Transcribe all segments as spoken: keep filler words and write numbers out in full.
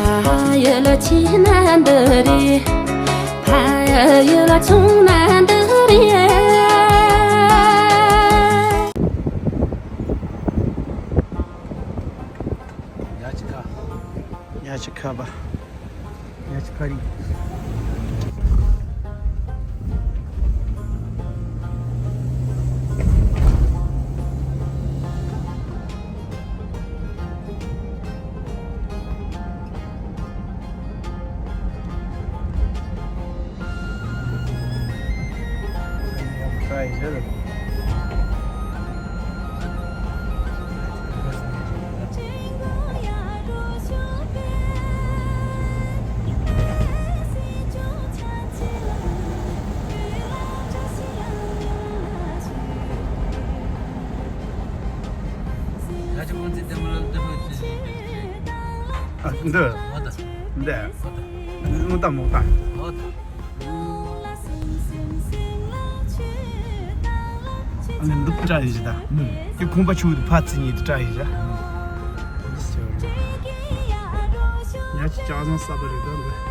ཕ་ཡུལ་ལ་ཆེ་ན་འདི་རེད། ཕ་ཡུལ་ལ་ཆུང་ན་འདི་རེད། ཉ་ཆི་ཁ། ཉ་ཆི་ཁ་པ། ཉ་ཆི་ཕ་རི། ཨ། འདི། འདི། མོ་ཏ་མོ་ཏ། ཨ་ནི་འདི་བཀྲ་ཡིན་ཞིག་ད། དེ་ཁོང་པ་ཆུ་དུ་ཕ་ཚི་ཉིད་དུ་བཀྲ་ཡིན་ཞིག་ཉ་ཆི་ཅག་བཟང་ས་པ་རེད་ད་འདི།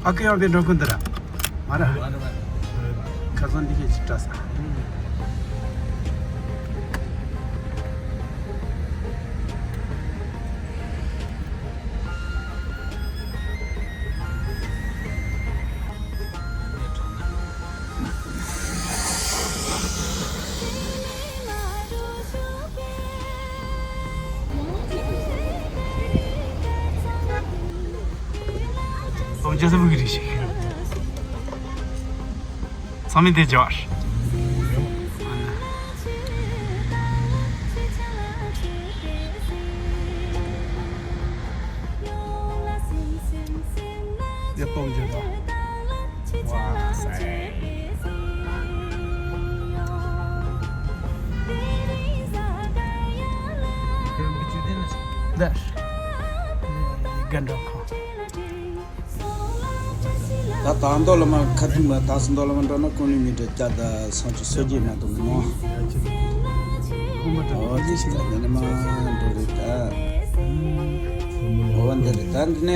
ཨ་ཁུ་ཡང་པའི་འགྲོ་ཀུན་འདི་ར། མ་ར། མ་ར་མ་ར། ཁ་སང་འདི་གས་ཅིག་བཀྲ་ས། ཚང་མས་དེ་སྦྱར། ཡ་སྟོང་བརྗོད་དང་། ཝ་སེ། འདི། གན་འགྲོ་ཁོ། ད་ད་མདོ་ལ་མ་ཁ་ཐུག་མ་ད་སུ་མདོ་ལ་མ་འགྲོ་ན་ཀུན་ལི་མི་འདྲ་བརྒྱ་དང་སུམ་ཅུ་སོ་བརྒྱད་མ་གཏོགས་མི་མང་། འོ་དེ་ཞིག་ད་འདི་ནས་མ་འགྲོ་རེད་ད། འོ་འདི་རེད་ད་འདི་ནས།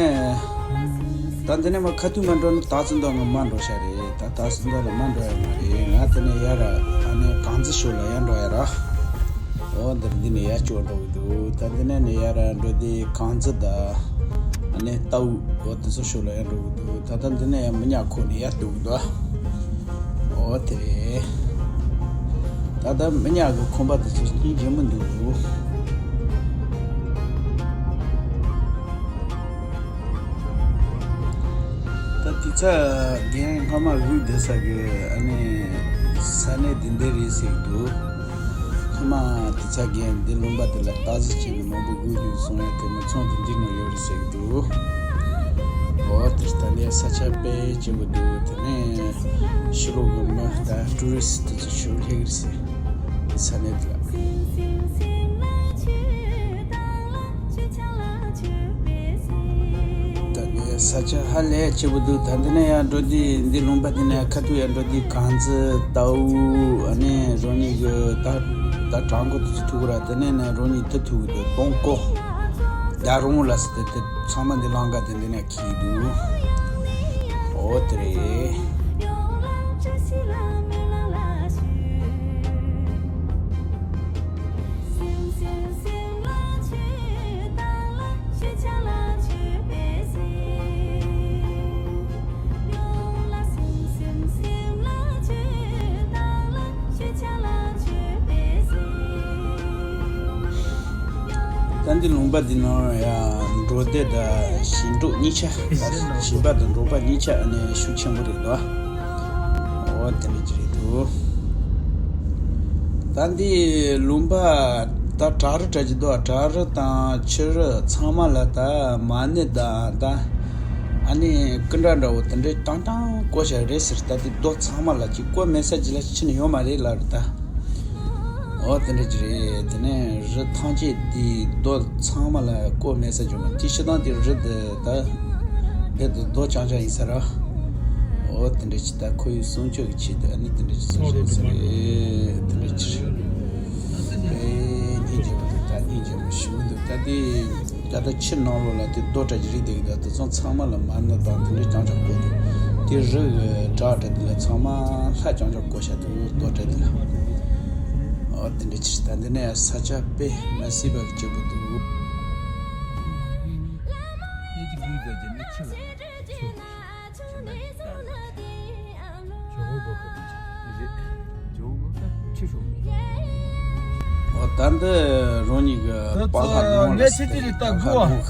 ད་འདི་ནས་མ་ཁ་ཐུག་མ་འགྲོ་ན་ད་སུ་མདོ་ང་མ་འགྲོ་ཤ་རེད་ད། ད་སུ་མདོ་ལ་མ་འགྲོ་ཡ་མ་རེད། ང་དེ་ནས་ཡར་ཨ་ནི་གངས་རྫི་ཤོད་ལ་ཡར་འགྲོ་ཡ་ར། འོ་འདིར་འདི་ནས་ཡར་སྐྱོད་འགྲོ་གི་འདུག་ད་འདི་ནས་ནས་ཡར་འགྲོ་དུས་གངས་རྫི་དང་ཨ་ནི་རྟའུ་འོ་དེ་ཚོ་ཤོད་ལ་ཡར་འགྲོ་གི་འདུག་ད་ལྟ་འདི་ནས་ཡང་མི་ཉག་ཁོ་ནས་ཡར་སྡོད་གི་འདུག་འོ་དེ་རེད། ད་ལྟ་མི་ཉག་གི་ཁང་པ་དེ་ཚོ་སྙིང་རྗེ་མོ་འདུག་ད་དེ་ཚ་རྒན་སྔ་མ་དབུས་བསྡད་ས་གི་ཨ་ནི་ས་གནས་དེ་འདི་རེད་ཟེར་གི་འདུག་སྔ་མ་དེ་ཚ་རྒན་འདི་ལུང་པ་དེ་ལ་རྟ་གཟིག་བྱས་ནས་མང་པོ་དགོས་རྒྱུ་སོང་ཡ་དེ་མི་ཚང་དེ་འདི་ནང་ཡོད་རེད་ཟེར་གི་འདུག་འོ་དེ་ལྟ་ནས་ས་ཆ་དཔེ་སྐྱིད་པོ་འདུག་དེ་ནས་ཕྱི་ལོགས་གི་མི་ད་ཊུ་རི་སི་ཊི་དེ་ཚོ་ཞིག་སླེབས་ཀྱི་རེད་ཟེར། དེ་ས་གནས་དེ་ལ། ད་ནི་ས་ཆ་ཧ་ལས་སྐྱིད་པོ་འདུག་ད་འདི་ནས་ཡར་འགྲོ་དུས་འདི་ལུང་པ་འདི་ནས་ཁ་ཐུག་ཡར་འགྲོ་དུས་གངས་རྫི་རྟའུ་ཨ་ནི་རང་ཉིད་ཀྱི་ད་ད་བྲག་འགོ་དེ་ཚོ་ཐུག་གི་ར། དེ་ནས་ནས་རང་ཉིད་དེ་ཐུག་གི་འདུག་སྟོང་སྐོར་རྒྱ་རོང་ལ་སི་དེ་དེ་ཚང་མ་འདི་ལམ་ཁ་དེ་འདི་ནས་འཁྱེར་འདུག་འོ་དེ་རེད། ད་འདི་ལུང་པ་འདི་ནང་ཡང་འབྲོག་སྡེ་དང་ཞིང་འབྲོག་གཉིས་ཆ། ཞིང་པ་དང་འབྲོག་པ་གཉིས་ཆ་ཨ་ནི་ཤུགས་ཆེན་པོ་རེད་དོ། འོ་དེ་འདྲ་ཅིག་རེད་འདུག་ད་འདི་ལུང་པ་ད་བྲག་རི་བྲག་གི་འདུག་བྲག་རི་དང་ཆུ་རི་ཚང་མ་ལ་ད་མ་ཎི་དང་ད་ཨ་ནི་སྐུ་འདྲ་འདྲ་བོ་དེ་འདྲའི་རྐྱང་རྐྱང་བརྐོས་བཞག་རེད་ཟེར། ད་འདི་རྡོ་ཚང་མ་ལ་ཅིག་བརྐོས་མེད་ས་ཅིག་ལ་ཕྱིན་ཡོད་མ་རེད་ལབ་རེད་ད། འོ་དེ་འདྲ་ཅིག་རེད། དེ་ནས་རི་ཐང་ཆད་འདི་རྡོ་ཚང་མ་ལ་བརྐོས་མེད་ས་བྱུང་བ་དེ་ཕྱི་ཐང་དེ་རི་འདི་ད་རྦད་དེ་རྡོ་རྐྱང་རྐྱང་ཡིན་ས་ར། འོ་དེ་འདྲ་ཅིག་ད་ཁོར་ཡུག་སྲུང་སྐྱོབ་ཀྱི་ཆེད་དུ་ཨ་ནི་དེ་འདྲ་ཅིག་བཟོ་བཞག་ས་རེད། དེ་འདྲ་ཅིག་རེད། སྙིང་རྗེ་པོ་འདུག་ད་སྙིང་རྗེ་མོ་ཞེ་པོ་འདུག་ད་དེ་ད་ལྟ་ཕྱི་ནང་ལོགས་ལ་དེ་རྡོ་བྲག་གི་རིགས་དེ་གི་ད་དེ་ཚོ་ཚང་མ་ལ་མ་ཎི་དང་དེ་འདྲ་རྐྱང་རྐྱང་བརྐོས་འདུག་དེ་རི་བྲག་བྲག་དེ་ལ་ཚང་མ་ལྷ་རྐྱང་རྐྱང་བརྐོས་བཞག་འདུག་རྡོ་བྲག་དེ་ལ། འོ་དེ་འདྲ་ཅིག་ད་འདི་ནས་ས་ཆ་དཔེ་མི་སྲིད་པ་གི་སྐྱིད་པོ་འདུག་འོ་ད་འདི་རང་ཉིད་ཀྱི་པཱ་ལགས་དགོངས་ལ་ཟེར་ཏེ་པཱ་ལགས་དགོངས།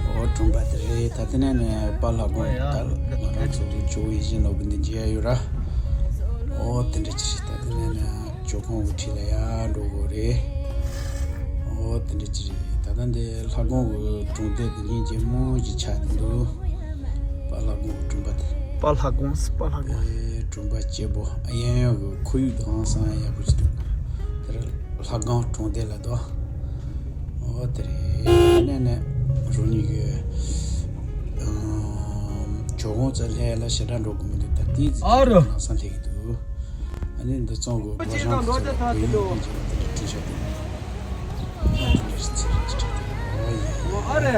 འོ་གྲོང་པ་དེ་རེད། ད་དེ་ནས་ནས་པཱ་ལགས་དགོངས་ད་ང་རང་ཚོ་གི་ཇོ་བོ་ཡིད་བཞིན་ནོར་བུ་འདི་མཇལ་ཡ་ཡོད་ར། འོ་དེ་འདྲ་ཅིག་རེད། ད་དེ་ནས་ནས་ཇོ་ཁང་གི་འཁྲིས་ལ་ཡར་འགྲོ་དགོས་རེད། འོ་དེ་འདྲ་ཅིག་རེད། ད་ལྟ་འདི་ལྷ་ཁང་གི་གྲོང་སྡེ་དེ་སྙིང་རྗེ་མོ་ཞིག་ཆགས་བསྡད་འདུག་པཱ་ལྷ་ཁང་གི་གྲོང་པ་དེ། པཱ་ལྷ་ཁང་། པཱ་ལྷ་ཁང་། ཨེ་གྲོང་པ་སྐྱིད་པོ། གཡས་གཡོན་གྱི་ཁོར་ཡུག་དེ་ཧང་སང་ཡག་པོ་ཞིག་འདུག་དེར་ལྷ་ཁང་གྲོང་སྡེ་ལ་དོ། འོ་དེ་རེད། ནས་ནས་རང་ཉིད་ཀྱི་ཨམ་ཇོ་ཁང་ཚོ་ལྷས་ལ་ཞེ་དྲག་འགྲོ་དགོས་མི་འདུག་ད་ལྟའི་ཨ་རོ། ལམ་སང་སླེབས་ཀྱི་འདུག་ཨ་ནི་འདི་ཚང་གི་སྒོ་བྱང་དེ་ཚོ་གི་ཡིན་ཅེས་པ་དེ་འདྲ་བྲིས་བཞག་འདུག་ཨ་དེ་འདྲ་ཞིག་ཚིག་རེ་ཅིག་བྲིས་འདུག་ཨོ་ཡ། ཨ་རེ།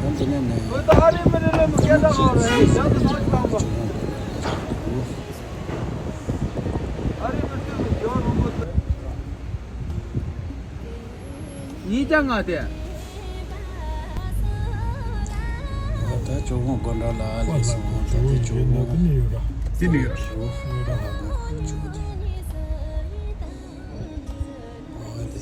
ད་འདི་ནས་ནས་ཨོ་ད་ཨ་རེ་མི་རེ་རེ་མི་སྐད་གྲགས་ཨོ་རེ་ཡང་དུ་ཐང་ཅིག་བཏང་པ། ཨ་རེ་མི་སྐད་གྲགས་ཡོད་རུང་པོ། ཉིས་བརྒྱ་ལྔ་སྟེ། ད་ཇོ་ཁང་སྒོ་འགྲམ་ལ་སླེབས་སོང་། ད་ལྟ་ཇོ་ཁང་དེ་ནས་ཡོད་ར། དེ་ནས་ཡོད་ར། ཇོ་ཁང་ཇོ་ཁང་དེ། ཨོ་དེ།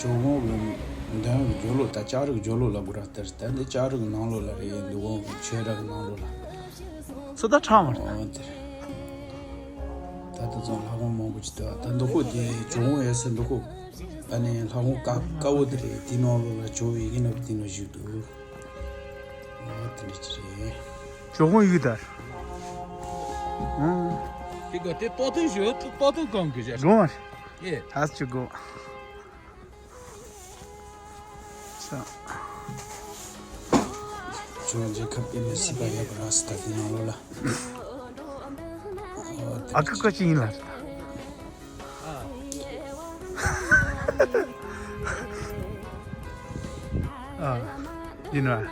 ཇོ་ཁང་གི་མདུན་གྱི་སྦྱོར་ཀློག་ད་ལྕགས་རི་གི་སྦྱོར་ཀློག་ལབ་དགོས་ར། དེར་ད་འདི་ལྕགས་རི་གི་ནང་ལོགས་ལ་རེད། འདི་འོག་གི་ཆོས་ར་གི་ནང་ལོགས་ལ། སོ་ད་ཁྲ་མ་རེད། ཨོ་དེ་རེད། ད་ལྟ་ཚང་ལྷ་ཁང་མང་པོ་ཅིག་འདུག་ད་འདི་ཁོ་དེ་ཇོ་ཁང་ཡོད་ས་འདི་ཁོ་ཨ་ནི་ལྷ་ཁང་ཀ་ཀ་བོ་དེ་རེད། དེའི་ནང་ལོགས་ལ་ཇོ་བོ་ཡི་གེ་ནག་པོ་དེ་ནང་བཞུགས་འདུག་ཨོ་དེ་འདྲ་ཅིག་རེད། ཇོ་ཁང་ཡོད་ད། ཨང་། དེ་ག་དེ་ཏོག་ཏོག་ཞུ་ཏོག་ཏོག་གང་གི་ཞེས། དགོངས་མ་རེད། ཨེ། ད་ཅི་དགོས། ས། ཇོ་བོ་རྒྱལ་ཁབ་ཨེ་མི་སྲིད་པ་ཡོད་པ་ར་སི་ད་དེ་ནང་ལོགས་ལ། ཨ་ཁུ་ཀ་ཅི་ཡིན་ལ། ཨ། ཡིན་བ།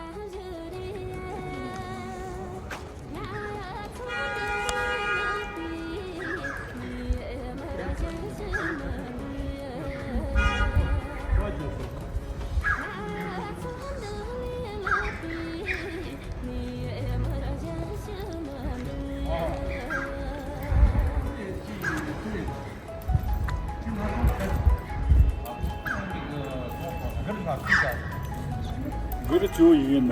གུ་རུ་ཅུ་ཡིན་ན།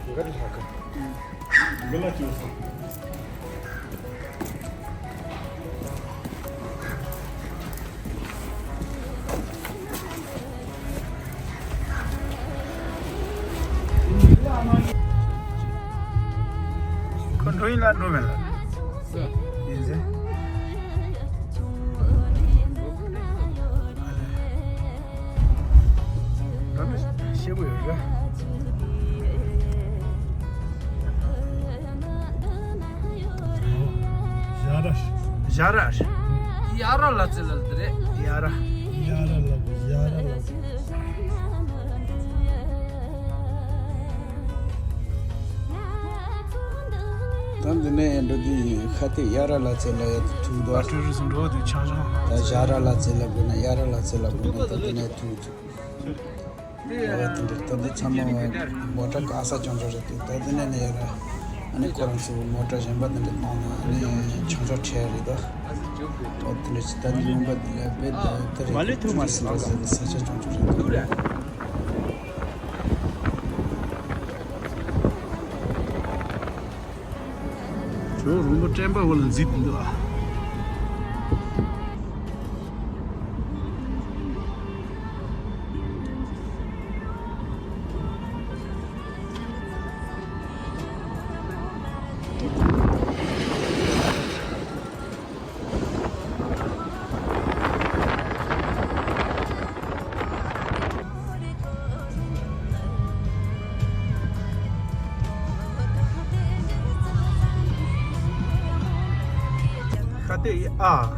གུ་རུ་ལྷ་ཁང་། གུ་ལ་ཅུ་སོང་། ཁོ་འགྲོ་ཡིན་ལ་འགྲོ་མེད་ལ། ཡིན་ཟེར། ཤེས་པོ་ཡོད་ར། ཞྭ་ར། ཞྭ་ར། ཡ་ར་ལ་ཙི་ལ་དེ་རེད། ཡ་ར། ཡ་ར་ལ་ཡ་ར་ལ། ད་འདི་ནས་འགྲོ་དུས་ཁ་གཏད་ཡ་ར་ལ་ཙི་ལ་ཡ་ཐུག་འདུག་ཨ་ཁྲུ་རུ་སུ་འགྲོ་དུས་ཆང་ཆང་། ད་ཞྭ་ར་ལ་ཙི་ལ་དགོས་ན་ཡ་ར་ལ་ཙི་ལ་དགོས་ན་ད་འདི་ནས་ཐུག་ཐུག་འོ་དེ་འདྲ་ད་ལྟ་ཚང་མ་མོ་ཊ་བཀག་ས་ཅང་ཅང་རེད་འདུག་ད་དེ་ནས་ནས་ཡར་ཨ་ནི་ཁོ་རང་ཚོ་མོ་ཊ་གཞན་པ་དེ་འདྲ་བཏང་ནས་ཨ་ནི་ཆང་ཆོག་ཁྲལ་རེད་ད། འོ་དེ་འདྲ་ཅིག་ད་ནི་ལུང་པ་དེ་ལ་བེད་དེ་རེད་འདུག་ས་ཆ་ཅང་ཅང་རེད་འདུག་ཇོ་རོང་པོ་སྤྲིན་པ་འོག་ལ་འཛེགས་འདུག་ཨ། ཁ་གཏད་ཡིན་ཨ།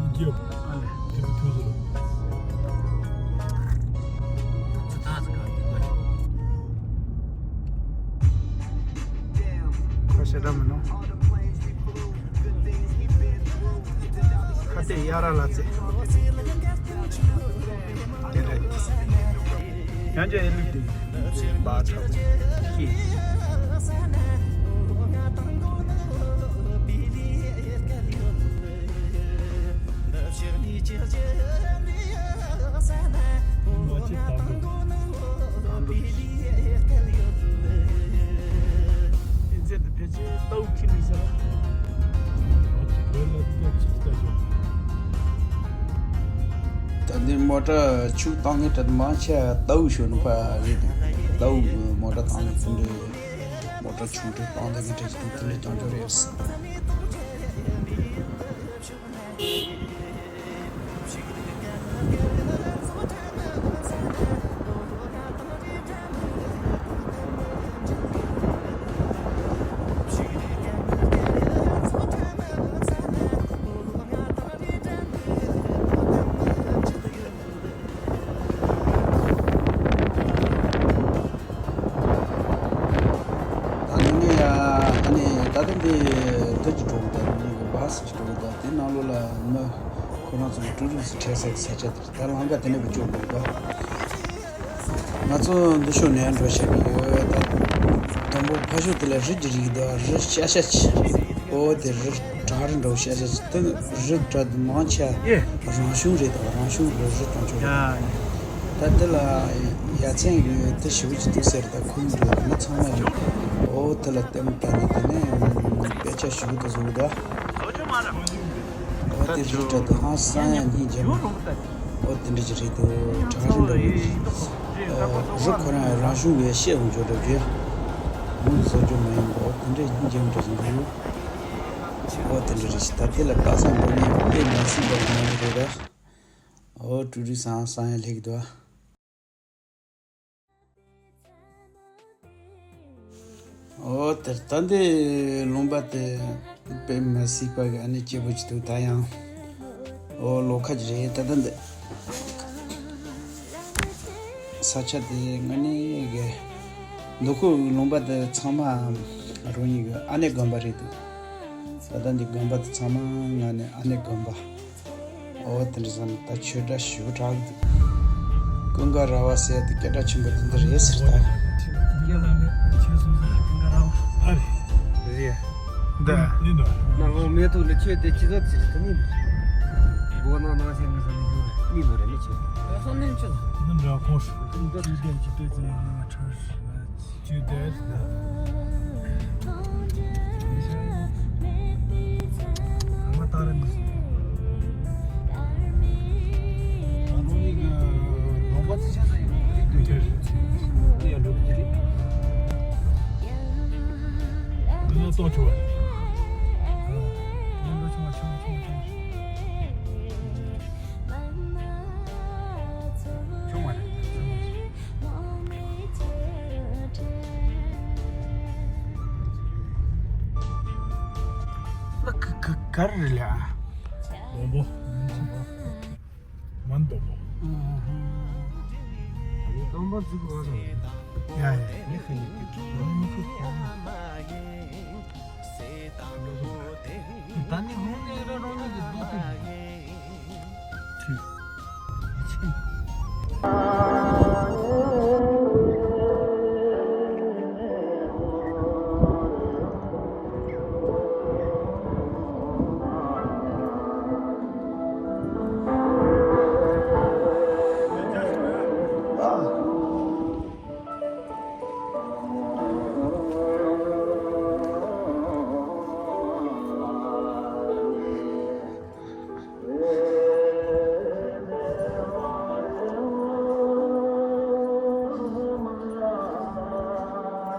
རྒྱབ་ཨ་ལེ་དེ་བུ་ཐུག་ཟེར། ཁ་ཤས་འདྲ་མིན་ནོ། ཁ་གཏད་ཡ་ར་ལ་ཚེ། དེ་རེད། ཡང་ཅི་ཨེ་ལུག་དེ་བ་ཚ་ཤི། ད་འདི་མོ་ཊ་ཆུ་བཏང་མཁན་དེ་མང་ཆེ་རྟའུ་ཞོན་པ་རེད། རྟའུ་མོ་ཊ་བཏང་ནས་ཕུ་འདྲ། མོ་ཊ་ཆུང་དུ་བཏང་ནས་མཁན་དེ་ཕུ་འདྲ་རྐྱང་རྐྱང་རེད། ད་ནི་ངས་ཨ་ནི་ད་ལྟ་འདི་འདི་གི་འགྲོ་གི་ད་ནི་གི་བྷ་སི་གི་འགྲོ་གི་ད་དེ་ནང་ལོགས་ལ་མི་ཁོ་རང་ཚོ་གི་ཀྲུ་རུ་སི་ཁྲལ་ས་གི་ས་ཆ་དེ་ད་ལམ་ཁ་དེ་ནས་བུ་བཅུག་འགྲོ་གི་ད། ང་ཚོ་འདི་ཕྱོགས་ནས་འགྲོ་བྱེད་ཀྱི་ཡོད་ད། དང་པོ་ཕ་ཤོད་དེ་ལ་རི་གི་རིགས་འདུག་རི་ཤ་ཤ་ཆེ། ཨོ་དེ་རི་བྲག་རི་འདྲ་བོ་ཤ་ཤ་ཆེ་དེ་རི་བྲག་དེ་མང་ཆེ་རང་བྱུང་རེད་དང་རང་བྱུང་གི་རི་སྤྲང་ཆོག་རེད། ད་དེ་ལ་ཡ་མཚན་གི་དེ་ཞེ་པོ་ཅིག་འདུག་ཟེར་ད་ཁོང་གི་མི་ཚང་མ་ཡིན། ཨོ་དེ་ལ་ལྟད་མོ་ལྟ་ནས་དེ་ནས་དཔེ་ཆ་ཞེ་པོ་དེ་བཟོ་གི་འདུག་ཨོ་དེ་རི་བྲག་དེ་ཧང་སང་ཡ་སྙིང་རྗེ་མོ། ཨོ་དེ་འདྲ་ཅིག་རེད་འདུག་བྲག་རི་འདྲ་བོ་རེད། རི་ཁོ་རང་རང་བྱུང་བའི་ཤེལ་འོང་ཆོག་འདྲ་བོ་རེད། མུ་བཟོ་རྒྱུ་མ་ཡིན་པ་ཨོ་དེ་འདྲ་སྙིང་རྗེ་མོ་འདྲ་ཅིག་འདུག་ཨོ་དེ་འདྲ་རེད་ཤག་ད་དེ་ལ་ལྟ་ས་འགྲོ་ནས་དཔེ་མི་སྲིད་པ་གི་མ་རེད་ར། ཨོ་ཀྲུ་རི་སང་སང་ཡ་ལེགས་འདུག་ཨོ་དེར་ད་འདི་ལུང་པ་དེ་དཔེ་མི་སྲིད་པ་གི་ཨ་ནི་སྐྱིད་པོ་ཅིག་འདུག་ད་ཡང་ཨོ་ལོ་ཁ་ཅིག་རེད་ད་ད་འདི། ས་ཆ་དེ་ང་ནི་གི་འདུ་ཁུག་ལུང་པ་དེ་ཚང་མ་རང་ཉིད་ཀྱི་ཨ་ནེ་དགོན་པ་རེད་འདུག་ད་ལྟ་འདི་དགོན་པ་དེ་ཚང་མ་ང་ནི་ཨ་ནེ་དགོན་པ། ཨོ་དེ་འདྲ་ཟེར་ན་ད་ཆོས་སྒྲ་ཞུ་དྲག་འདུག་ཀུན་དགའ་ར་བ་ཟེར་དེ་སྐད་གྲགས་ཆེན་པོ་དེ་འདི་རེད་ཟེར་ད། ཨ་རེད། རེད། འདི། ནང་ལོ་མེ་ཏོག་ལ་ཆོས་དེ་ཅི་ཟག་ཚིག་དེ་ནི། སྒོ་ནང་ནང་བཞིན་ངི་ཟ་ནི་ཡོད་རེད་ནི་མ་རེད་ནི་ཆོས། ད་སོ་ནན་ཆོས། ནི་འདྲ་ཁོང་ཧྲུལ་དུ་འདི་སྐད་ཀྱི་ལྟོས་ཚེ་ཡིན་ན་ཁྲོ་ཞིག་ལ་ཅི་དེ་ལ། ང་ལྟར་མི་སྲིད། ད་རུང་ནི་གི་ལོག་པ་ཚི་ཆ་ས་ཡིན་ནི་ཡ་འགྲོ་གི་རེད། འདི་ནི་ལྟོ་ཆུ་བ། ཡིན་ལོ་ཆུང་བ་ཆུང་བ་ཆུང་བ་ཆུང་བ། ཆུང་བ་རེད། ལ་ག་ག་གར་རེད་ལ། སྡོང་པོ། མ་སྡོང་པོ། སྡོང་པོ་ཟིག་གོ་ཡ་ཡ། ད་ནི་ཧུང་ནི་ར་རོང་ནི་གི་སྡོང་པོ། ཁྲི།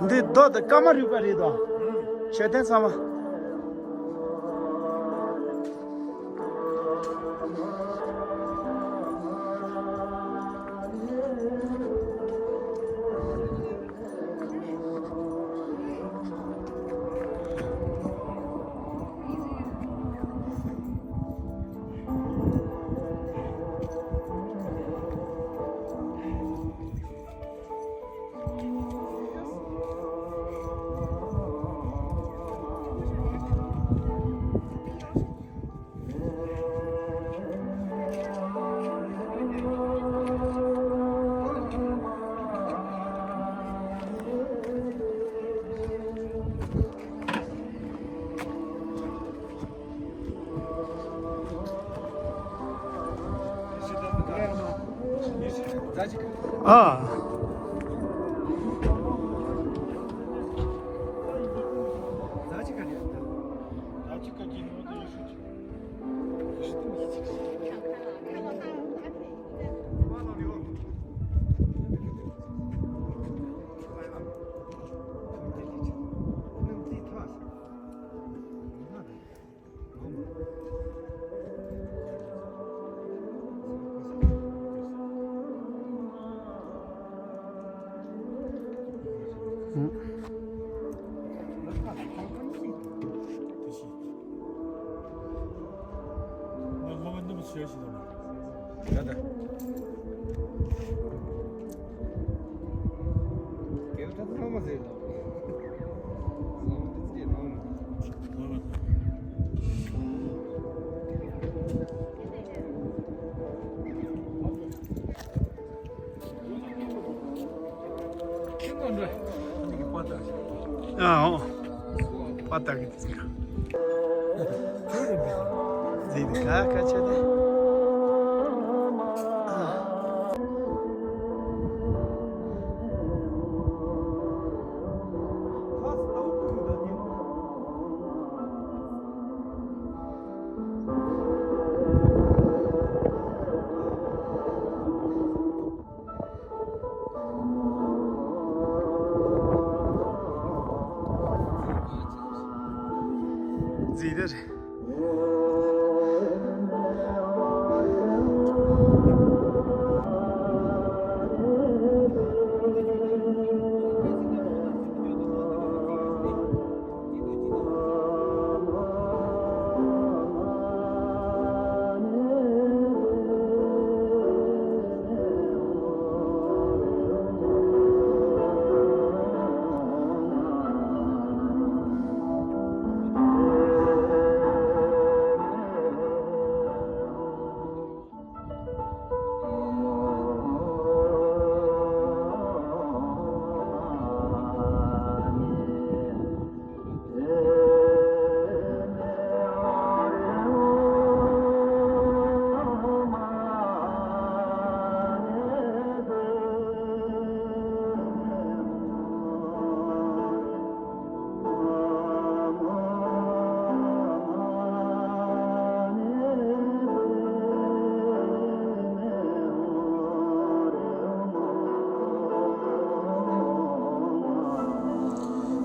འདི་རྡོ་དང་སྐར་མ་རིག་པ་རེད་དོ། མཆོད་རྟེན་ཚང་མ། ཨ། ཨ་འོ། པ་ཏ་གི་ཏི་ཀ་ཛི་ཏི་ཀ་ཀ་ཆ་ཏེ། ཛི་རེད།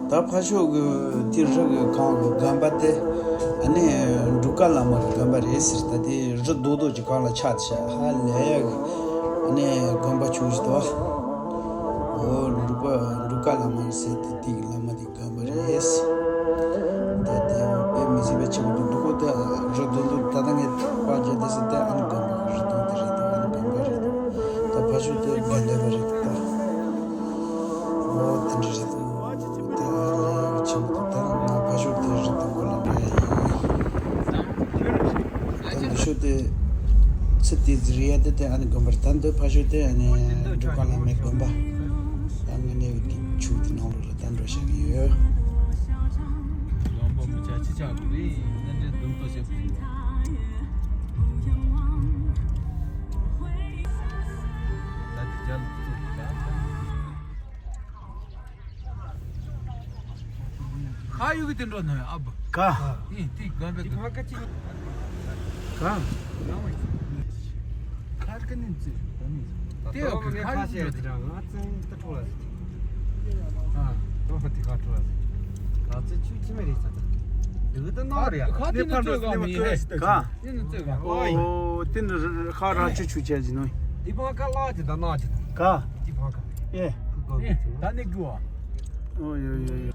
ད་ཕ་ཤོག་གི་དེ་རི་གི་གང་གི་དགོན་པ་དེ་ཨ་ནི་འབྲུག་དཀར་བླ་མ་གི་དགོན་པ་རེད་ཟེར། ད་དེ་རི་རྡོག་རྡོག་ཅིག་གང་ལ་ཆགས་ཤག་ཧ་ལས་ཡག་གི་ཨ་ནི་དགོན་པ་ཆུང་ཞིག་འདུག་འོ་འབྲུག་པ་འབྲུག་དཀར་བླ་མ་ཟེར་དེ་དེ་གི་བླ་མ་དེ་དགོན་པ་རེད། ད་དེ་དཔེ་མི་སྲིད་པའི་ཆེན་པོ་འདུག་འདུག་གོ། ད་རི་རྡོག་འདུག་ད་ལྟ་ངས་པར་རྒྱབ་དུས་སུ་ད་ཨ་ནི་དགོན་པ་གི་རི་རྡོག་དེ་རེད་འདུག་ཨ་ནི་དགོན་པ་རེད་འདུག་ད་ཕ་ཤུལ་དེ་དགེ་འདུན་པ་རེད་འདུག་ད་འོ་དེ་འདྲ་རེད་འདུག་ད་ལས་ཆེན་པོ་འདུག་ད་ང་ཕ་ཤུལ་དེ་རི་རྡོག་མགོ་ལ་འགྲོ་ཡ་ཡིན། ད་འདི་ཤོད་དེ་ཚི་དེ་རི་ཡ་དེ་དེ་ཨ་ནི་དགོན་པ་རེད། ད་འདི་ཕ་ཤུལ་དེ་ཨ་ནི་འབྲུག་དཀར་བླ་མའི་དགོན་པ། ད་ངས་གནས་ཡུལ་གྱི་ཆུ་དེ་ནང་ལོགས་ལ་ད་འགྲོ་བཞག་གི་ཡོད། ལམ་པ་མི་ཆ་ཅི་ཆགས་དགོས་རེད། ནན་ཏན་འདུམ་ཐོ་བྱེད་དགོས་རེད། ད་དེ་རྒྱ་ལ་བཙུགས་ཀྱི་ད། ཁ་ཡུ་གི་དེ་འགྲོ་ནོ་ཨ་བ། ཀ་ཨིན་ཏི་གམ་བེ་ཀ་ཀ་ཁར་ཀ་ནིན་ཙི་ད་ནི་དེ་ཨོ་ཁ་ཁ་ཡུ་གི་འགྲོ་དེ་རང་ང་ཙན་ཏ་ཁྲོ་ལ་ཨ། ཁོ་དེ་ག་འགྲོ་ཡ་ཟེར། ད་ཚེ་ཆུ་ཁྱི་མེ་རེད་ས་ད། འདི་ག་ད་ནག་རེད་ཡ། ཁ་དེ་ནི་བཙོས་ག་མི་ཡིན་ཧེ། ག་དེ་ནི་བཙོས་ག་ཨོ་དེ་ནི་ཁ་ར་ཆུ་ཆུ་ཆ་ཟིན་ནོ། འདི་བང་ཁ་ལག་ཅི་ད་ནག་ཅི་ད། ག་འདི་བང་ཁ་ཨེ། ཁུ་ག་ཨེ། ད་ནི་དགུ་བ། ཨོ་ཡོ་ཡོ་ཡོ།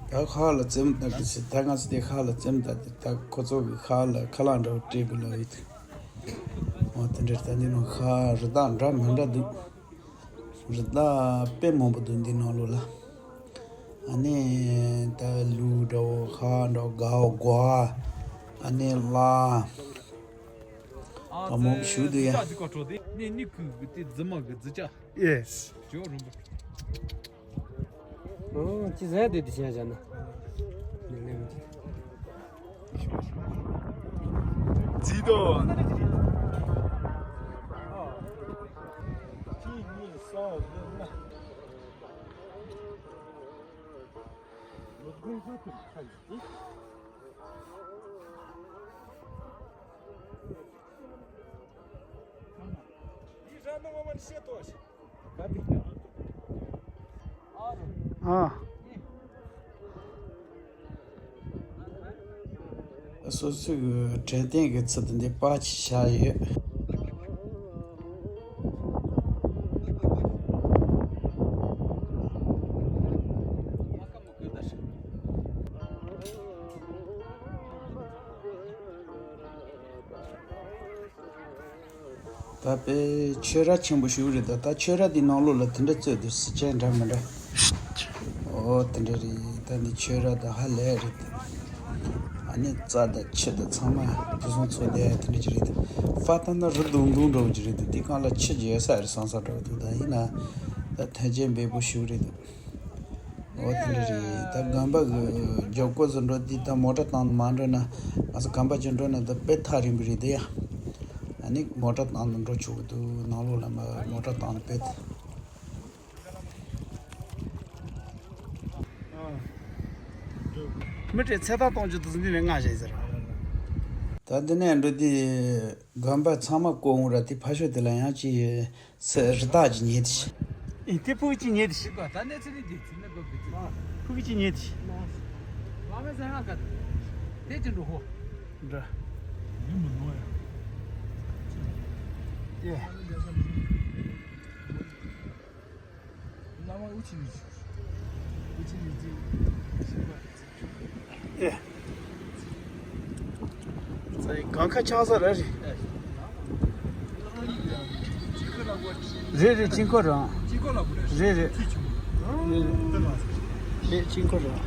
ད་ཁ་ལ་ཙེམ་ད་གི་སི་ད་ང་ཚོ་དེ་ཁ་ལ་ཙེམ་ད་དེ་ད་ཁོ་ཚོ་གི་ཁ་ལ་ཁ་ལག་འདྲ་བོ་སྤྲད་དགོས་ལ་ཡོད། འོ་དེ་འདྲ་ད་འདི་ནང་ཁ་རི་དྭགས་འདྲ་མི་འདྲ་འདུག་རི་དྭགས་དཔེ་མང་པོ་འདུག་འདི་ནང་ལོགས་ལ། ཨ་ནི་ད་ལུག་འདྲ་བོ་ཁ་འདྲ་བོ་གའོ་གོ་ཨ་ནི་ལ་ད་མང་པོ་ཞིག་འདུག་ཡ། ནི་ནི་ཁུ་གི་དེ་རྫི་མ་གི་རྫི་ཅག་ཡེས། ཇོ་རུམ་པ། ཨོ། ཅི་ཟེར་དེ་དེ་བྱས་བྱས་ན། ནི་ནི་མི་ཅི། ཛི་དོ། ཨ། སོ་སོའི་གི་དྲན་རྟེན་གི་ཚུལ་དུ་འདི་པར་ཅིག་བཞག་ཡོད། ད་དཔེ་ཆོས་ར་ཆེན་པོ་ཞིག་རེད། ད་ད་ཆོས་ར་དེ་ནང་ལོགས་ལ་དེ་འདྲ་བཙོས་འདུག་སི་ཆེན་འདྲ་མི་འདྲ། ཨོ་དེ་འདྲ་རེད། ད་ནི་ཆོས་ར་ད་ཧ་ལས་རེད། ཨ་ནི་རྩྭ་དང་ཆུ་དང་ཚང་མ་དེ་སོང་ཚོ་བསྡད་དེ་འདྲ་ཅིག་རེད། ཕ་ད་ན་རི་དུང་དུང་འགྲོ་གི་རེད། དེ་གང་ལ་ཆུ་རྒྱས་ས་རེད་བསམ་ས་འགྲོ་འདུག་ད་ཡིན་ན་ད་ཐལ་ཆེན་འབེལ་པོ་ཞིག་རེད། འོ་དེ་འདྲ་རེད། ད་དགོན་པ་གི་རྒྱབ་སྐོར་ཚོ་འགྲོ་དུས་ད་མོ་ཊ་བཏང་ནས་མ་འགྲོ་ན། ང་ཚོ་དགོན་པ་ཅིག་འགྲོ་ན་ད་དཔེ་ཐག་རིང་པོ་རེད་དེ་ཡ། ཨ་ནི་མོ་ཊ་བཏང་ནས་འགྲོ་ཆོག་གི་འདུག་ནང་ལོགས་ལ་མ་མོ་ཊ་བཏང་ནས་དཔེ། མི་གྲས་ཚེ་ཐར་གཏོང་རྒྱུ་དུ་འདི་ནས་ང་བྱེད་ཟེར། ད་འདི་ནས་འགྲོ་དུས་དགོན་པ་ཚང་མ་བསྐོར་འོང་ར། དེ་ཕ་ཤོད་དེ་ལ་ཡང་ཅི་ཡོད། ས་རི་དྭགས་ཀྱིས་ཉེ་དེ་ཤི། ཨེ་དེ་ཕུག་ཅིག་ཉེ་དེ་ཤི། ད་གནས་ཚུལ་འདི་ཚུལ་ནི་དགོས་ཀྱི་ཕུག་ཅིག་ཉེ་དེ་ཤི། བླ་མའི་སེང་ང་ག་དེ་ཅི་འགྲོ་ཧོ། འདྲ། ཡིན་མི་ནོ་ཡ། ཨེ། བླ་མ་ཨུ་ཆི་མི་ཆུ། ཨུ་ཆི་མི་ཆུ། ཨེ། གང་ཁ་ཆགས་ས་ར་རེད། རེད་རེད། དཀྱིལ་འཁོར་རང་། རེད་རེད། རེད་རེད། རེད་དཀྱིལ་འཁོར་རང་།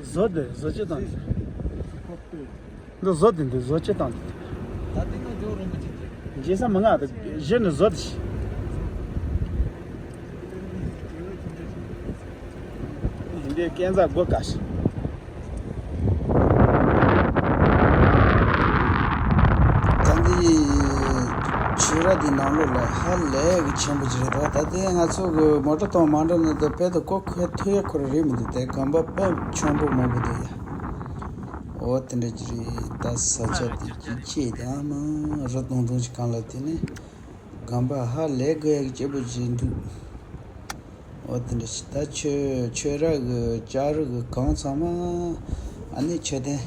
བཟོ་དེ་བཟོ་བཅོས་བཏང་། འདི་བཟོ་དེ་འདི་བཟོ་བཅོས་བཏང་། རྗེས་ས་མི་ང་དང་རྗེས་ནས་བཟོ་དེ་ཤི། འདི་སྐས་འཛེག་སྒོ་དཀའ་ཤི། ད་འདི་ཆོས་ར་འདི་ནང་ལོགས་ལ་ཧ་ལས་གི་ཆེན་པོ་ཅིག་རེད་དོ། ད་ལྟའི་ང་ཚོ་གི་མོ་ཊ་གཏོང་མ་འགྲོ་ན་ད་དཔེ་ད་གོ་ཁོས་ཐུག་ཡ་ཁོ་ར་རེད་མི་འདུག་དེ་དགོན་པ་དཔེ་ཆེན་པོ་མང་པོ་འདུག་ཡ། འོ་དེ་འདྲ་ཅིག་རེད། ད་ས་ཆ་དེ་དཀྱིལ་ཆེ་དེ་ཨ་མ་རི་དུང་དུང་ཞིག་གང་ལ་དེ་ནི་དགོན་པ་ཧ་ལས་དགོས་ཡ་གི་སྐྱིད་པོ་ཅིག་འདུག་འོ་དེ་འདྲ་ཞིག་ད་ཆོས་ཆོས་ར་གི་ལྕགས་རི་གི་གངས་ཚང་མ་ཨ་ནི་མཆོད་རྟེན་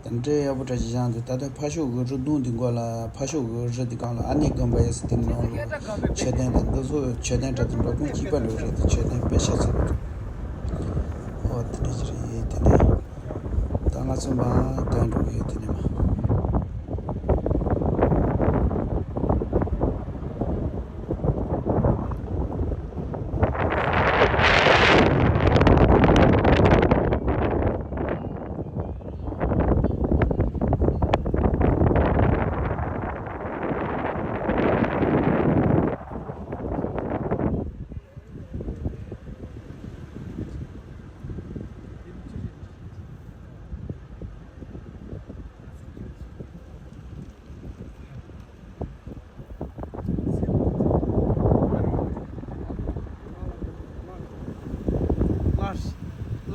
དེ་འདྲའི་ཡག་པོ་འདྲ་ཞིག་བཞེངས་འདུག་ད་ལྟ་ཕ་ཤོག་གི་རི་དུང་འདི་མགོ་ལ་ཕ་ཤོག་གི་རི་འདི་སྒང་ལ་ཨ་ནི་དགོན་པ་ཡོད་ས་དེ་ནང་ལོགས་མཆོད་རྟེན་དང་འདི་ཚོ་མཆོད་རྟེན་འདྲ་དེ་འགྲོ་ཁུངས་སྐྱིད་པ་འགྲོ་རེད། དེ་མཆོད་རྟེན་དཔེ་ཤ་ཚ་པོ་འདུག་འོ་དེ་འདྲ་ཞིག་རེད། དེ་ནས་ད་ང་ཚོ་མར་ཐོན་འགྲོ་གི་ཡོད། དེ་ནས་མར།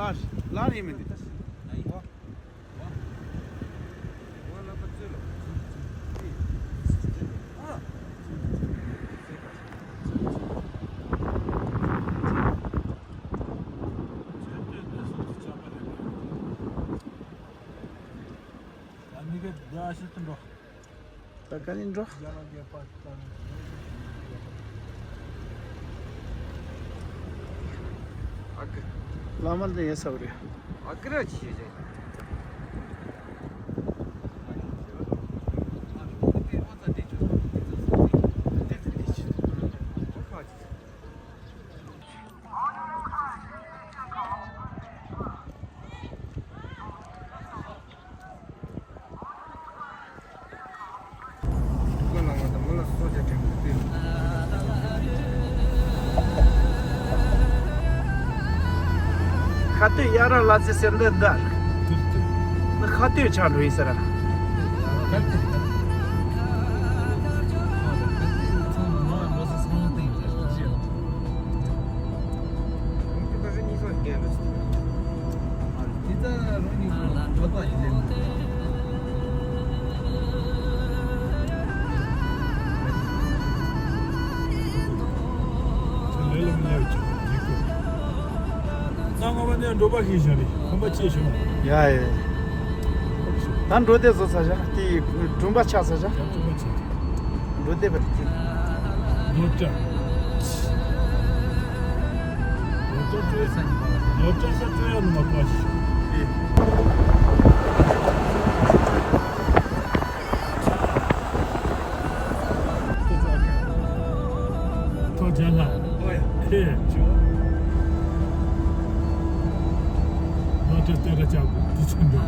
ལར་ལར་ཡིན་མིན་འདི། ད་ག་ནས་འགྲོ། ཨ་ཀི། བླ་མ་འདི་ཡིན་ས་རེད། ཨ་ཀི་ར་ཆི་ཡོད་ཅེ། ཁ་སྟོད་གཡག་ར་ལ་རྩེ་ཟེར་འདི་འདི། འདི་ཁ་སྟོད་ཆགས་འགྲོ་ཡིན་ཟེར། ལས་ལ་མི་ཉལ་བའི་ཆ་ནས་འགྲིག་གི། གནའ་སྔ་མོ་ནས་འགྲོ་པ་ཞིག་བཞག་རེད། ཁང་པ་ཆེ་ཤོས། ཡ་ཡ། ད་འགྲོ་དེ་བཟོ་ཚར་བཞག་དེ་གྲོང་པ་ཆགས་ཚར་བཞག་ཡང་གྲོང་པ་ཆེ། འགྲོ་དེ་བར་གྱི། ནོར་བཀྲ། ནོར་བཀྲ་ས་སྤྲོ་ཡ་ནི་མ་པ་ཞིག་ཐོག་ཅན་ལ། ཨེ། ང་ཏྲ་ཏེ་ར་ཅག་གི་དུས་ཚོད་འདུག་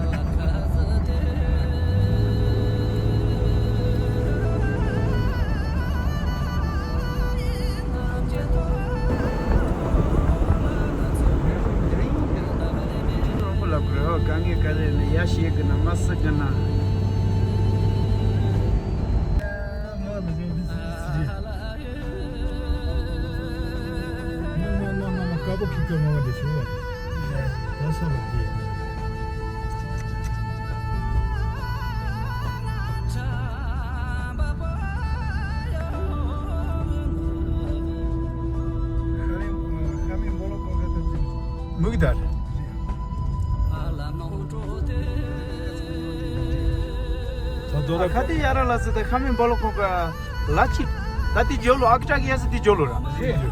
རོང་པོ་ལ་བོད་ཧོ་དཀའ་ངལ་ག་རེ་ནི་ཡ་ཤེས་གི་ན་མ་སྲིད་གི་ན། མུག་དར། ད་རྡོ་ར་ཁ་དེ་ཡ་ར་ལ་ཟེར་ད་ཁ་མི་འབོ་ལོ་ཁོང་ག་ལ་ཅི། ད་དེ་ཇོ་ལོ་ཨག་ཏྲ་གི་ཡ་ཟེར་དེ་ཇོ་ལོ་ར། རེད།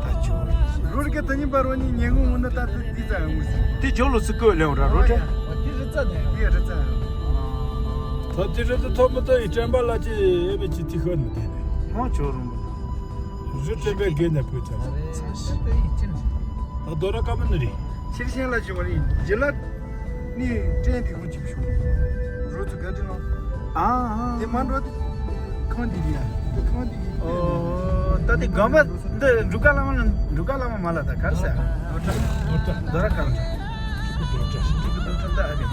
ད་ཇོ་ལོ། རུར་གི་ད་ཉིན་པར་བ་ནི་ཉེ་ངུ་འུ་ན་ད་དེ་དེ་ཙ་ཡང་ངུ་ཟེར། དེ་ཇོ་ལོ་སི་ཀོ་ལེའོ་ར་རོ་ཏྲ། དེ་རི་ཙ་ནས་དེ་རི་ཙ་ཡང་། ད་དེ་རི་ཙ་ཐོག་མི་ད་ཡི་དྲན་པ་ལ་ཅི་ཨེ་མི་ཅི་དེ་ཤོར་ནི་དེ་ནས། ཧོ་ཇོ་རུ་མ། རུ་དྲན་པའི་དགེ་ནས་བུད་ཚར། ད་རྡོ་ར་ཀ་མ་ནི་རེད། ཕྱིར་ཤན་ལ་བྱུང་བ་ནི་ཇི་ལ་ནི་དྲན་དེ་ཧུ་ཅིག་བྱུང་། རུ་ཚུ་ག་དྲི་ལོང་། ཨ་ཨ། དེ་མ་འགྲོ་དེ་ཁང་དེ་རེད་ཡ། དེ་ཁང་དེ་རེད། ཨོ། ད་དེ་དགོན་པ་འདི་འབྲུག་དཀར་བླ་མ་ལ་འབྲུག་དཀར་བླ་མ་མ་ལ་ད་གར་ས། རྡོ་གྲྭ། རྡོ་གྲྭ། རྡོ་ར་ཀ་ལ། རྡོ་གྲྭ། རྡོ་གྲྭ་ད་ཨ་རེད།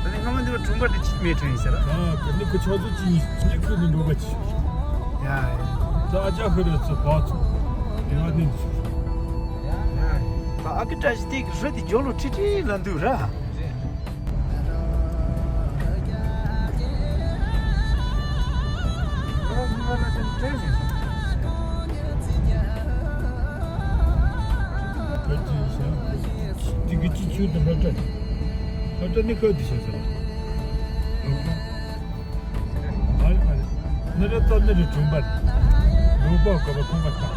ད་ནི་སྔ་མ་འདི་བ་གྲོང་པ་འདི་ཅིག་མེད་ཁྲ་ཡིན་ཟེར་ཨ། ཨ་ནི་ཁོ་ཆོས་ཚོ་ཅི་ཡིན་ཅི་ཁུ་ནི་འགྲོ་ག་ཅི། ཡ་ཡ། ད་ཨ་ཅག་ཁུ་རེ་ཚོ་བ་ཚོ་དེ་བ་ནི་ཚོ། ད་ཨ་ཀི་བཀྲ་ཤིས་དེ་གི་ཧྲི་དེ་ཇོ་ལོ་ཁྲི་ཁྲི་ལ་འདུག་ར། དེ་གི་ཅི་ཆུ་དེ་ལོ་ཏྲ། ལོ་ཏྲ་ནི་ཁོ་དེ་ཤེས་ཟེར། ཨ་ལེ་ཨ་ལེ། ནི་རེ་ཏོ་ནི་རེ་གྲོང་པ། རོགས་པ་གོ་བ་ཁོང་པ་ཏང་།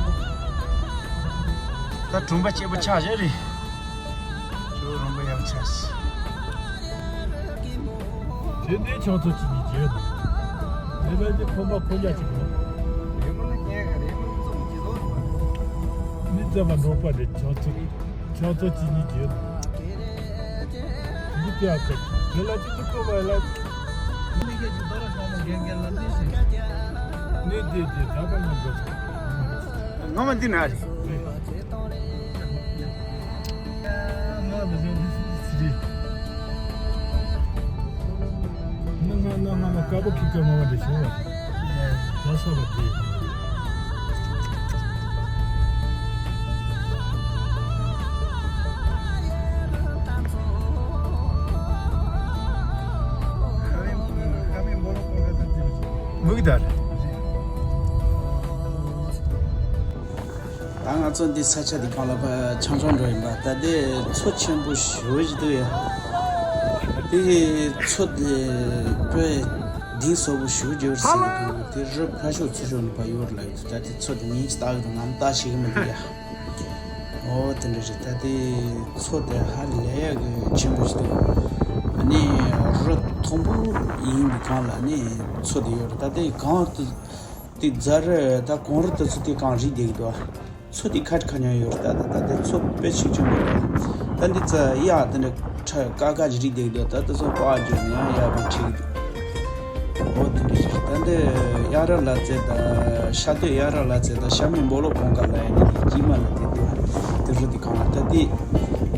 ད་གྲོང་པ་སྐྱིད་པོ་ཆགས་བཞག་རེད། ཁྱོད་རོང་པ་ཡག་ཆགས། དེ་ནས་ཆང་ཚོ་གཅིག་གཉིས་བརྗོད་དང་། དེ་ལ་ནི་ཁོང་པ་ཁོང་རྒྱ་གཅིག་དང་། མི་ཚེ་མ་འགྲོགས་པ་རེད་ཆང་ཚོ། ཆང་ཚོ་གཅིག་གཉིས་བརྗོད་དང་། འདི་ལྟ་ཡག་གི། དེ་ལ་ཅི་ཅི་ཁོ་བ་ལ། མི་ཁྱེད་ཀྱི་དོ་ར་ཚང་མ་རྒན་རྒན་ལ་འདི་ཞིག་ནི་དེ་དེ་ད་ག་ང་འགྲོ་ཚར། ངོ་མ་འདི་ན་རེད། ང་མི་ཟིན་འདི་སི་རེད། ནི་ང་ན་ང་མ་དཀར་པོ་ཁྱི་ཀ་ངོ་མ་འདི་ཞོ་བ། ད་ས་བ་དེ། ད་ང་ཚོ་འདི་ས་ཆ་འདི་གང་ལ་ཕར་ཆང་ཆང་འགྲོ་ཡིན་པ། ད་ལྟའི་མཚོ་ཆེན་པོ་ཞེ་པོ་ཞིག་འདུག་ཡ། དེ་མཚོ་དེ་དཔེ་གདིང་ཟབ་པོ་ཞེ་པོ་ཅིག་ཡོད་ཟེར་གི་འདུག་དེ་རི་ཕར་ཕྱོགས་ཚུར་ཕྱོགས་ནས་ཕར་ཡོད་ལ་ཡོད། ད་དེ་མཚོ་དེ་ཉིན་ཅིག་ལྟ་གི་འདུག་ངམ་ལྟ་ཤེས་གི་མི་འདུག་ཡ། ཨོ་དེ་འདྲ་རེད། ད་དེ་མཚོ་དེ་ཧ་ལས་ཡག་གི་ཆེན་པོ་ཞིག་འདུག་ཨ་ནི་རི་མཐོན་པོ་ཡིན་པའི་སྒང་ལ་ནི་མཚོ་དེ་ཡོད་རེད། ད་དེ་གངས་དེ་དེ་རྫ་རི་ད་གངས་རི་དེ་ཚོ་དེ་གང་རིག་བསྡད་ཀྱི་འདུག་མཚོ་དེ་ཁ་ཁ་ཉོན་ཡོད་རེད། ད་ད་ད་དེ་མཚོ་དཔེ་ཆེ་ཆེན་པོ་རེད། ད་འདི་ཙ་གཡག་དེ་འདྲ་ཁྲ་ཀ་ཀ་ཅིག་རིག་བསྡད་ཀྱི་འདུག་ད་དེ་ཚོ་པགས་བརྒྱབ་ནས་ཡང་གཡག་པོ་ཁྲིད་ཀྱི་འདུག་ཨོ་དེ་འདྲ་ཞིག་ད་འདི་གཡག་རྭ་ལ་རྩེ་དང་ཤ་སྟོད་གཡག་རྭ་ལ་རྩེ་དང་ཤ་མེད་སྦོ་ལོག་གོང་དཀར་ལ་ཡ་ནི་དེ་དཀྱིལ་མ་ལ་དེ་འདུག་དེ་རུ་དེ་གང་ལ་ད་དེ་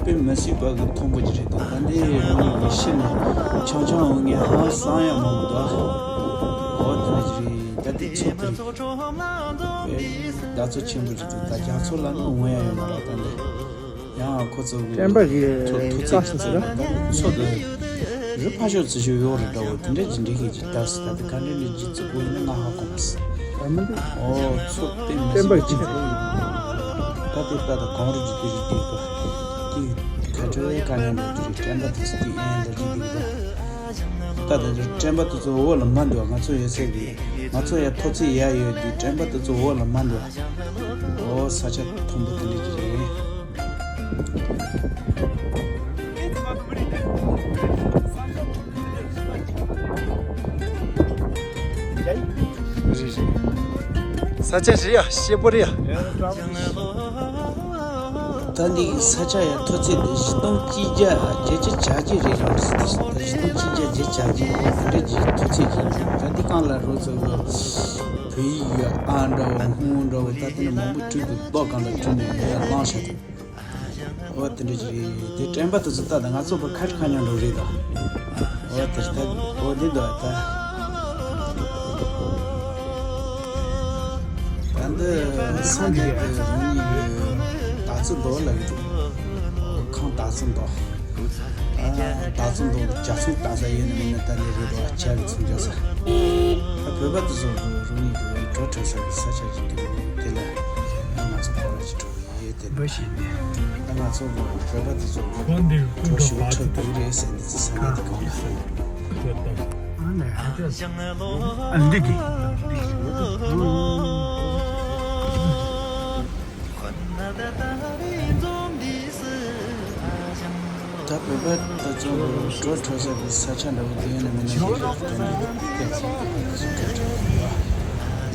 དཔེ་མི་སྲིད་པ་གི་མཐོན་པོ་ཅིག་རེད་འདུག་ད་འདི་རུ་ནི་ཡེ་ཤེས་ནས་ཆང་ཆང་འུ་ངས་ཧང་སང་ཡང་མང་པོ་འདུག་ཨོ་དེ་འདྲ་ཞིག་རེད། ད་དེ་མཚོ་དེ་རེད། ཨེ་རྡ་མཚོ་ཆེན་པོ་ཅིག་འདུག་ད་རྒྱ་མཚོ་ལ་ནི་འོང་ཡ་ཡོད་མ་རེད། ད་འདི་ཡང་ཁོ་ཚོ་གི་དྲན་པ་གི་མཚོ་མཐོ་ཚད་ཀྱི་རྩེ་ལ་ད་མཚོ་དེ་རི་ཕར་ཕྱོགས་ཚུར་ཕྱོགས་ཡོད་རེད་འདྲ་བོ་དེ་འདྲ་ཅིག་འདྲ་ཤེས་ཅིག་ལྟ་སི། ད་དེ་ག་འདྲ་འདྲ་ཅིག་བརྩི་དགོས་ཡིན་ན་ང་ཧ་གོ་མ་སི། ཨོ་མཚོ་དཔེ་མི་སྲིད་པ་ཅིག་འདུག་ད་དེ་ལྟ་ད་གངས་རི་ཅིག་དེ་རིག་དེ་གོ་དེ་ཁ་བྲལ་བའི་དཀའ་ངལ་འདྲ་དེ་རིག་དྲན་པ་དེ་ཚོ་དེ་ཨེ་འདྲ་རིག་དེ་གོ་ད་ད་དྲན་པ་དེ་ཚོ་འོག་ལ་མ་འདུག་ང་ཚོ་ཡོད་ཚད་ཀྱི་ང་ཚོ་ཡ་མཐོ་ཚད་ཡ་ཡོད་དུས་དྲན་པ་དེ་ཚོ་འོག་ལ་མ་འདུག་ཨོ་ས་ཆ་མཐོན་པོ་དེ་འདྲ་ཅིག་རེད། རེད་རེད། ས་ཆ་རེད་ཡ། སྐྱིད་པོ་རེད་ཡ། ད་འདི་ས་ཆ་ཡ་མཐོ་ཚད་དེ་བཞི་སྟོང་གཅིག་བརྒྱ་བརྒྱད་ཅུ་གྱ་གཅིག་རེད་རང་རེད། ད་བཞི་སྟོང་གཅིག་བརྒྱ་བརྒྱད་ཅུ་གྱ་གཅིག་དེ་འདྲ་གྱི་མཐོ་ཚད་ཅིག་ཡིན། ད་འདི་གང་ལ་རོ་ཚོ་གི་བོད་ཡིག་གི་ཨ་འདྲ་བོ་ཧུང་འདྲ་བོ་ད་དེ་ནས་མང་པོ་བྲིས་འདུག་ཏོག་གང་ལ་བྲིས་ནས་ཡར་བླངས་བཞག་འདུག་ཨོ་དེ་འདྲ་ཅིག་རེད། དེ་དྲན་པ་དེ་ཚོ་ལྟ་དང་ང་ཚོ་བར་ཁ་ཁ་ཉག་འགྲོ་རེད་ད། ཨོ་དེ་ལྟ་ཨོ་འདི་འདུག་ད། ད་འདི་སང་འདི་གི་རང་ཉིད་ཀྱི་དར་ཚོན་མདོག་ལ་ཡོད་འདུག་ཁང་དར་ཚོན་མདོག་ཨ་དར་ཚོན་མདོག་རྒྱ་ཚོན་ལྟ་ས་ཡོད་ནི་མིན་ན་ད་ནི་རེད་འདུག་ཇ་གི་ཚོན་རྒྱག་ས། ད་བོད་པ་དེ་ཚོ་གི་རང་ཉིད་ཀྱི་གྲོ་འཁྲབ་ས་གི་ས་ཆ་ཅིག་འདུག་དེ་ལ་ང་ཚོ་གོ་ལ་ཅིག་འགྲོ་གི་ཡོད་དེ། འབའ་ཞིག་ནས། ད་ང་ཚོ་བོད་པ་དེ་ཚོ་གྲོ་ཞིམ་འཁྲབ་འདུག་རེད་ཟེར་ནས་ཚེ་ས་ནས་དེ་གང་ལ། ཨ་ནི་ཨ་འདི་གི། ད་བོད་པ་དེ་ཚོ་གྲོ་འཁྲབ་ས་གི་ས་ཆ་འདྲ་བོ་དེ་ཡིན་ན་མིན་ན་ཞིག་རེད་དྲན་གི་འདུག་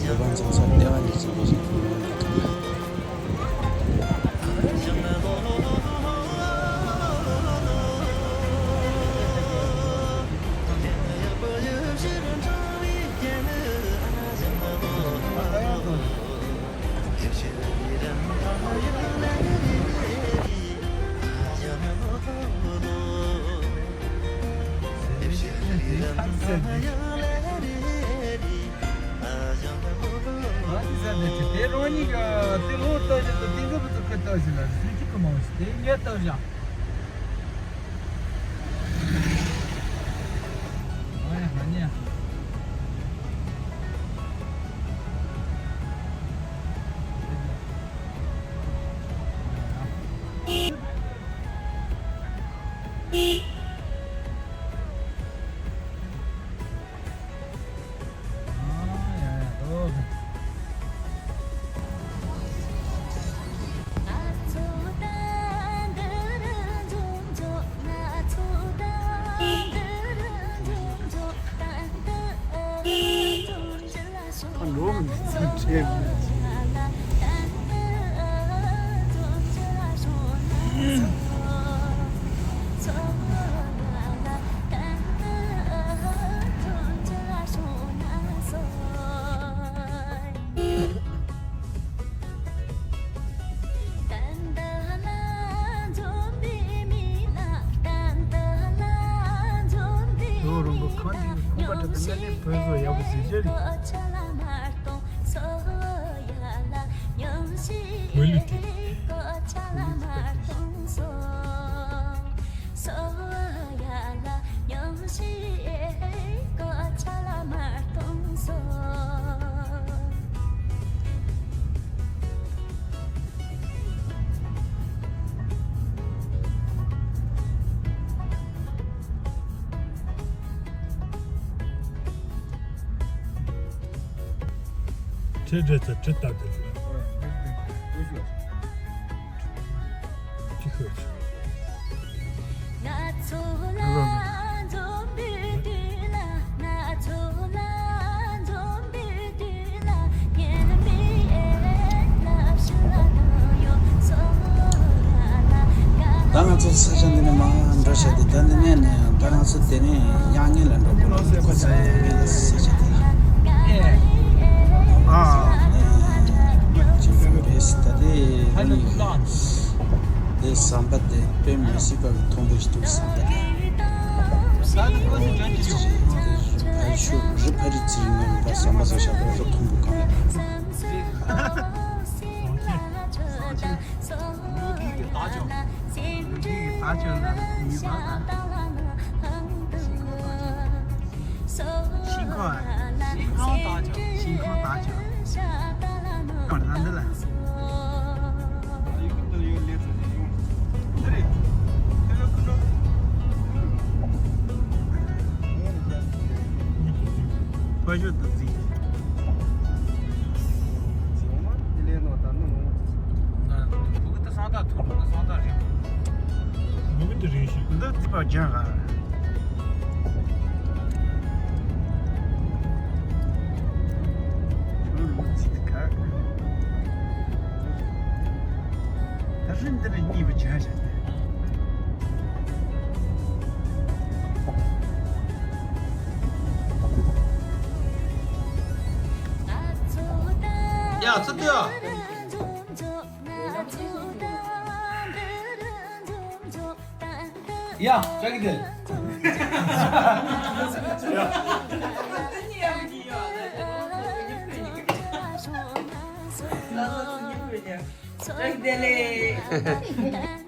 བོད་པ་འཛོམས་ས་ལྟེ་བ་འདི་ཚོ་གི་རིགས་དེ་ཡིན་ན་འདི་གང་ལ། དེ་རང་ཉིད་ཀྱི་དེ་ལོ་ལྟ་བཞིན་དུ་དེང་སྐབས་སུ་ཁུ་ལྟ་བཞིན་ལ་སུན་ཅི་ཀི་མང་ཞིག་དེ་ངས་ལྟ་བཞག་ལོ་རིང་པོ་ཁང་གཅིག་གི་ཁང་པ་གྲུབ་པའི་སྣ་ནས་བོད་བཟོ་ཡག་པོ་ཟེར་རྒྱུ་རེད། ཁྲི་རེ་ཙམ་ཁྲི་ལྟ་དེ་རེད། ཁྲི་ཤོད། ད་ང་ཚོ་ས་ཆ་འདི་ནས་མར་འགྲོ་བྱ་དེ། ད་འདི་ནས་ནས་ད་ང་ཚོ་དེ་ནས་གཡག་རྔན་ལ་འགྲོ་དགོས་ལ། ཁོ་ཚོ་གཡག་རྔན་ལ་ས་ཆ་དེ་ལ། ཨ། ཅིག་ཡོད་རེད། ད་དེ་རིང་དེ་ཟམ་པ་དེ་དཔེ་མི་སྲིད་པ་གི་མཐོན་པོ་ཞིག་འདུག་ཟམ་པ་དེ། ད་ནི་ཁོ་ཚོ་འགྲོ་གི་འདུག་ཕ་རི་ཤུ་རི་ཕ་རི་ཙི་ཡིན་ནམ་པ། ཟམ་པ་ཚོ་ཤ་པོ་རི་མཐོན་པོ་གང་། ཟམ་པ་ཤིང་ཁོག་ཤིང་ཁོག་དག་ཆ། ཤིང་ཁོག་དག་ཆ། ཁོང་ལ་འདི་ལ། ཕ་ཤུ་དུ་རྫིག་ན་བུ་གུ་ད་སང་ད་ཐུག་ན་སང་ད་རེད། བུ་གུ་དེ་རེད་ཤག་འདི་རྫིག་པ་ཅན་ག་ད་རིང་འདི་རུ་གཉིས་པ་བྱས་བྱས་ཏེ། ཡ་ཚུར་ལྟོས་ཨ། ཡ་ཅག་གི་དེ། ཅག་གི་དེ་ལེ།